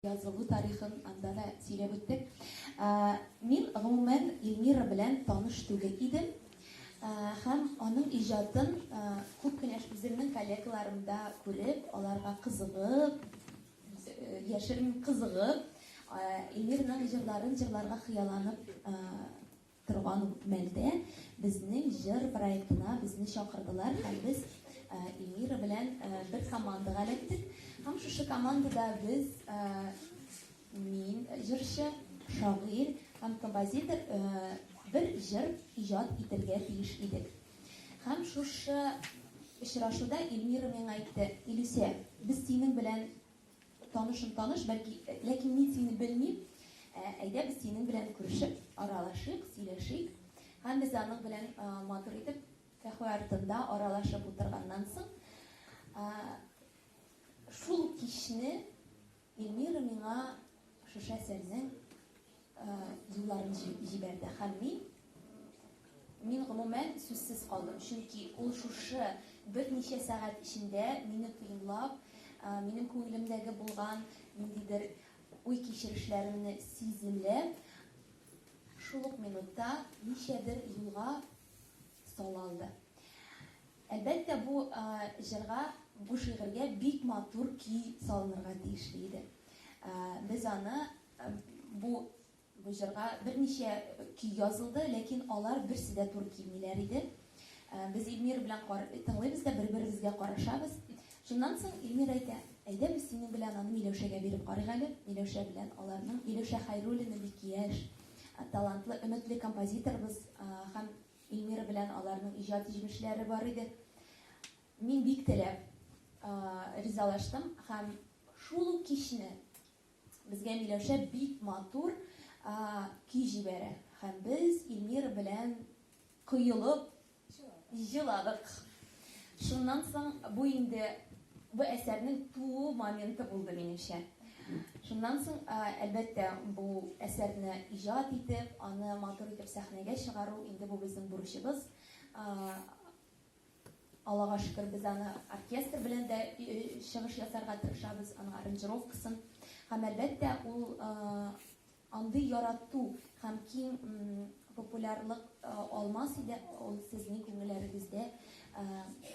Язылу тарихын анда да сөйләп үттек. Мин, гомумән, Эльмира белән таныш түгел идем. Һәм аның иҗатын күп кенә үземнең коллегаларымда күреп, аларга кызыгып, яшермим, кызыгып, Эльмираның җырларын җырларга хыялланып торган мәлдә безнең җыр проектына безне чакырдылар һәм без Эльмира белән бер командага эләктек. Һәм шушы командада без мин җырчы, шагыйрь һәм композитор бер җыр иҗат итергә тиеш идек. Һәм шушы очрашуда Эльмира миңа әйтте, Илүсә, без синең белән Танышым таныш, бәлки, ләкин мин сине белмим. Әйдә без синең белән күрешеп, аралашыйк, сөйләшик. Һәм без аның белән матур итеп каһвә артында аралашып утырганнан соң, шул кичне Эльмира миңа шушы әсәрнең юлларын җибәрде һәм мин мин гомумән сүзсез калдым, чөнки ул шушы берничә сәгать эчендә мине тоемлап, минем күңелемдәге булган ниндидер уй-кичерешләремне сиземләп, шул ук минутта ничәдер юлга сала алды. Әлбәттә, бу җырга, бу шигырьгә бик матур көй салынырга тиешле иде. Без аны Бу бу җырга берничә көй язылды, ләкин алар берсе дә туры килмиләр иде. Без Эльмира белән кар тыңлыйбыз да бер-беребезгә карашабыз. Шуннан соң Эльмира әйтә, әйдә без синең белән аны Миләүшәгә биреп карыйк әле. Миләүшә белән аларның Миләүшә Хәйруллина бик яшь, талантлы, өметле композиторыбыз һәм Эльмира белән аларның иҗат җимешләре бар иде. Мин бик теләп ризалаштым һәм шул ук кичне Безгә Миләүшә бик матур көй җибәрә. Һәм без Эльмира белән коелып җыладык. Шуннан соң бу инде бу әсәрнең туу моменты булды минемчә. Шуннан соң, әлбәттә, бу әсәрне иҗат итеп, аны матур итеп сәхнәгә чыгару инде бу безнең бурычыбыз. Аллага шөкер, без аны оркестр белән дә чыгыш ясарга тырышабыз, аның аранжировкасын. Һәм, әлбәттә, ул андый ярату һәм киң популярлык алмас иде, ул сезнең күңелләрегездә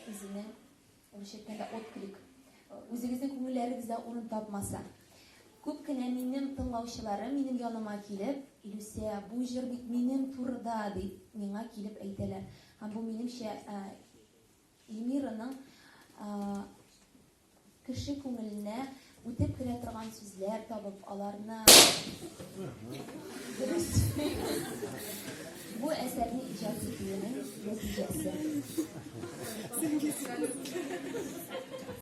үзенең, урысча әйткәндә, отклик, үзегезнең күңелләрегездә урын тапмаса. Күп кенә минем тыңлаучыларым минем яныма килеп, Илүсә, бу җыр бит минем турыда, дип миңа килеп әйтәләр. Һәм бу, минемчә, Эльмираның кеше күңеленә үтеп керә торган сүзләр табып, аларны дөрес бу әсәрне иҗат итүенең нәтиҗәсе.